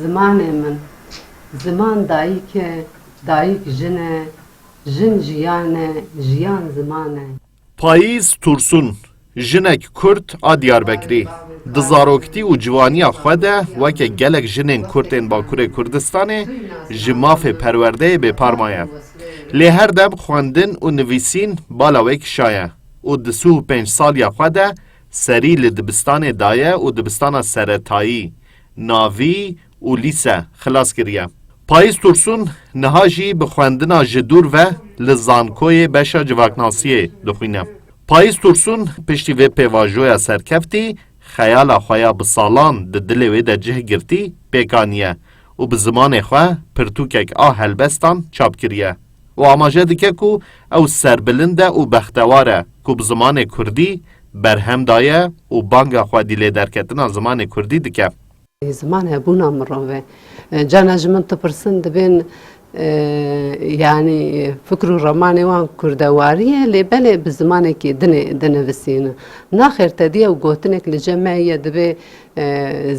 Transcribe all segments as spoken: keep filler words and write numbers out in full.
Zimanê min, ziman dayik e, dayik jin e, jin jiyan e, jiyan ziman e. Payîz Tursun, jinek Kurd a Diyarbekirî, di zaroktî û ciwaniya xwe de weke gelek jinên Kurd ên Bakurê Kurdistanê ji mafê perwerdeyê bêpar maye. Lê her dem xwendin û nivîsîn bala wê kişaye û di sih û pênc saliya xwe de serî li dibistanê daye û dibistana seretayî, navî û lîse xilas kiriye. Payîz Tursun niha jî bi xwendina ji dûr ve li zankoyê beşa civaknasiyê dixwîne. Payîz Tursun piştî vê pêvajoya serkeftî xeyala xwe ya bi salan di dilê wê de cih girtî pêk aniye û bi zimanê xwe pirtûkek a helbestan çap kiriye û amaje dike ku ew serbilind e û bextewar e ku bi zimanê kurdî berhem daye û banga xwedî lê derketina zimanê kurdî dike. Ziman hebûna mirov e. E, carna ji min dipirsin, dibên, e, yanî fikr û ramanê wan kurdewarî ye, lê belê bi zimanekî din ê dinivisînin. Naxêr, te dî ew gotinek li cem me heye, dibê, e,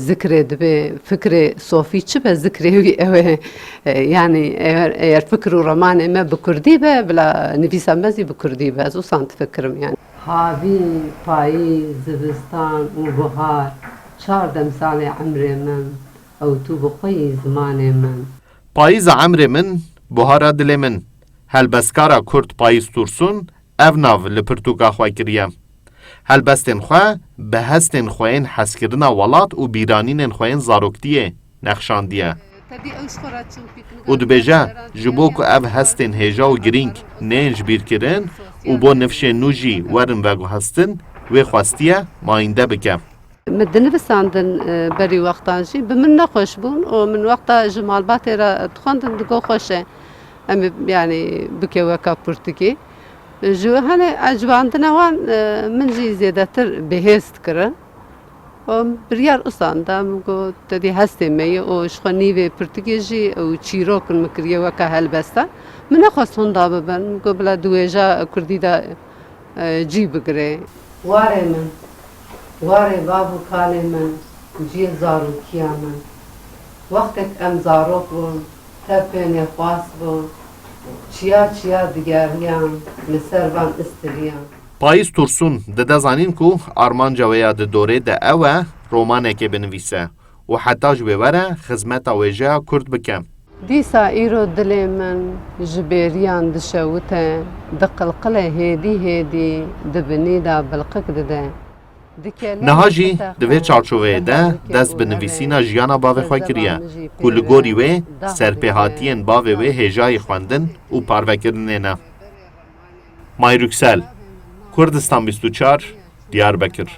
zikrê, dibê fikrê sofî çi be, zikrê wî ew e. E, yanî eger, eger fikr û ramanê me bi kurdî be, bila nivîsa me zî bi kurdî be. Ez wisa difikirim yanî. Havîn, payîz, zivistan û buhar, çar demsalê emrê min, ew tu bi xwe yî zimanê min. Payîza emrê min, buhara dilê min. Helbestkara kurd Payîz Tursun ev nav li pirtûka xwe kiriye. Helbestên xwe bi hestên xwe yên hezkirina welat û bîranînên xwe yên zaroktiyê nexşandiye. Û dibêje, ji bo ku ev hestên hêja û girîng neyên ji bîr kirin û bo nifşên nû jî werin veguhestin, wê xwestiye mayînde bike. Min dinivisandin, e, berî wextan jî bi min nexweş bûn û min wexta ji malbatê re dixwendin digo xweş e. Em ê, yanî, bike weka pirtûkê. Ji hene ecibandina wan, e, min jî zêdetir bihêz dikirin. Û biryar usan da, min got, te dî hestê me ye û ji xwe nîvê pirtûkê jî û çîrok min kiriye weke helbestan. Min nexwest hunda bibin. Min got, bila di wêja kurdî de, e, cî bigire. Warê min, warê bav û kalê min, cihê zarokiya min. Wextek em zarok bûn, tev pê nêxwast bû, çiya çiya digeriyan, li ser van istiriyan. Payîz Tursun dide zanîn ku armanca wê ya di dorê de ew e romanekê binivîse û heta ji wê were xizmeta wêjeya kurd bike. Dîsa îro dilê min ji bêriyan dişewite, diqilqile hêdî hêdî, di binî de bilqik dide. Niha jî di vê çarçoveyê de dest bi nivîsîna jiyana bavê xwe kiriye ku li gorî wê serpêhatiyên bavê wê hêjayî xwendin û parvekirinê ne. May Rüksel, Kurdistan bîst û çar, Diyarbekir.